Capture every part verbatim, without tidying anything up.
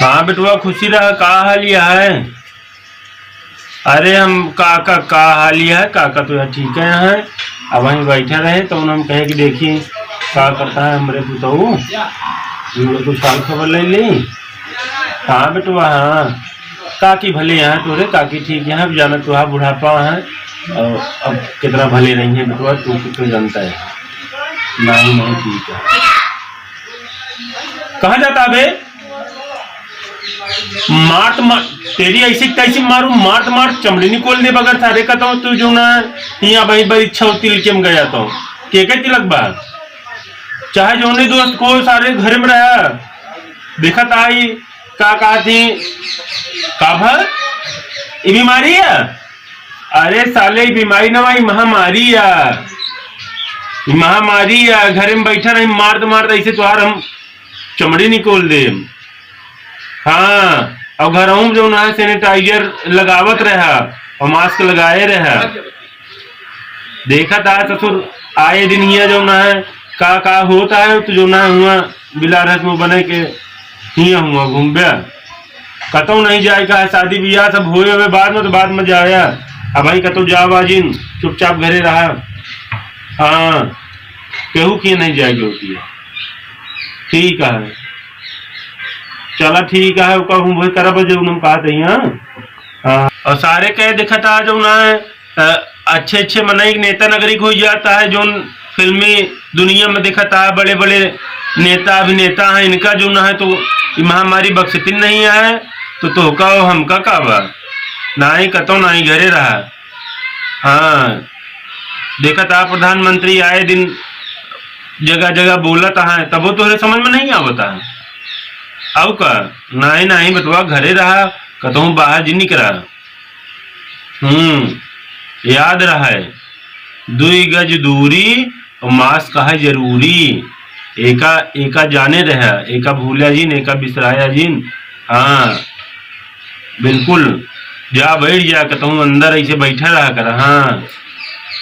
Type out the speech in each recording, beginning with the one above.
हाँ बेटवा, खुशी रहा, का हाल यह है? अरे हम काका, का हाल यह है? काका तो यहाँ ठीक है, यहाँ है। अब वहीं बैठा रहे तो उन्होंने कहे कि देखी का करता है हमरे पुतऊ, हम लोग कुछ हाल खबर ले ली। हाँ बेटवा, हाँ। काकी भले यहाँ तोरे, काकी ठीक यहाँ, अब जाना तो बुढ़ापा है, और अब कितना भले रही है बेटवा, तू कुछ तो जानता है। नहीं, नहीं, ठीक है। कहाँ जाता बे? मार तो मार, तेरी ऐसी तैसी मारू, मार तो मार, चमड़ी निकोल दे बगैर सारे का तो। तू जो ना यहाँ भाई बड़ी इच्छा होती, तिलके में गया तो के के तिलक बा? चाहे जो नहीं दोस्त को सारे घर में रहा, देखत आई का कहा थी, का भा? ई बीमारी है? अरे साले, ई बीमारी ना, ई महामारी है, ई महामारी है। घरे में बैठा रही, मारत मारत ऐसे तोहार हम चमड़ी निकोल देम। हाँ, और घरहूँ में जौन है sanitizer लगावत रहा और mask लगाए रहा। देखत आ ससुर, आए दिन हियाँ जौन है का का होता है, तो जौन है हुआ बिलार हस मुँह बने के हियाँ हुआ घूमबे। कतौ नहीं जाए का है, शादी बियाह सब होए हुए बाद में, तो बाद में जाया। अब भाई कतौ जावा जिन, चुपचाप घरे रहा। हाँ, केहू के नहीं जाए के होती है। ठीक है, चला ठीक है, ओका हम वही करब जौन हम कहत हई, हाँ। हाँ, और सारे कहे देखत आ जौन है, अ, अच्छे अच्छे मनई नेता नागरिक हो जाता है, जौन फिल्मी दुनिया में देखत आ बड़े बड़े नेता अभिनेता हैं, इनका जौन है तो ई महामारी बक्सतिन नहीं है, तो तोहका और हमका का बा? नाई कतौ नाई, घरे रहा। हाँ, देखत आ प्रधानमंत्री आए दिन जगह जगह बोलत है, तबो तोहरे समझ में नहीं आवत है। अब का? नाई नाई बेटवा, घरे रहा, कतहूँ बाहर जिन निकरा। हम्म, याद रहे, दुई गज दूरी और mask है जरूरी। एका, एका जाने रहे, एका भूला जिन, एका बिसराया जिन। हाँ, बिल्कुल, जा बैठ जा, कतहूँ अंदर ऐसे बैठा रहा कर। हाँ,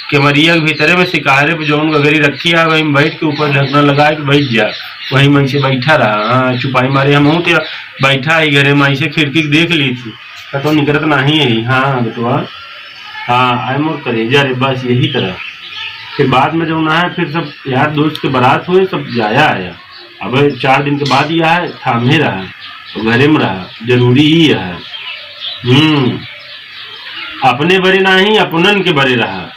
केमरिया के भीतरे में सिकारे पे जौन गगरी रखी है, वहीं बैठ के ऊपर ढकना लगा के बैठ जा, वहीं में ऐसे बैठा रहा। हाँ, चुपाई मारे हम होते बैठा है घरे में, ऐसे खिड़की के देख ली थी। कतौ निकरत नाही है। हाँ बेटवा, हाँ, आए मोर करेजा रे, बस यही तरह। फिर बाद में जौन है, फिर सब यार दोस्त के बारात हुए, सब जाया आया। अब चार दिन के बाद ही आए, थामे रहा, तो घरे में रहा, जरूरी ही है। हम्म, अपने बरे नाही, अपनन के बरे रहा,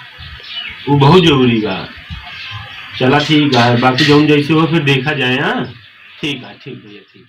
वो बहुत जरूरी बा। चला ठीक है, बाकी जौन जैसे हो फिर देखा जाए। हाँ, ठीक है, ठीक भैया, ठीक।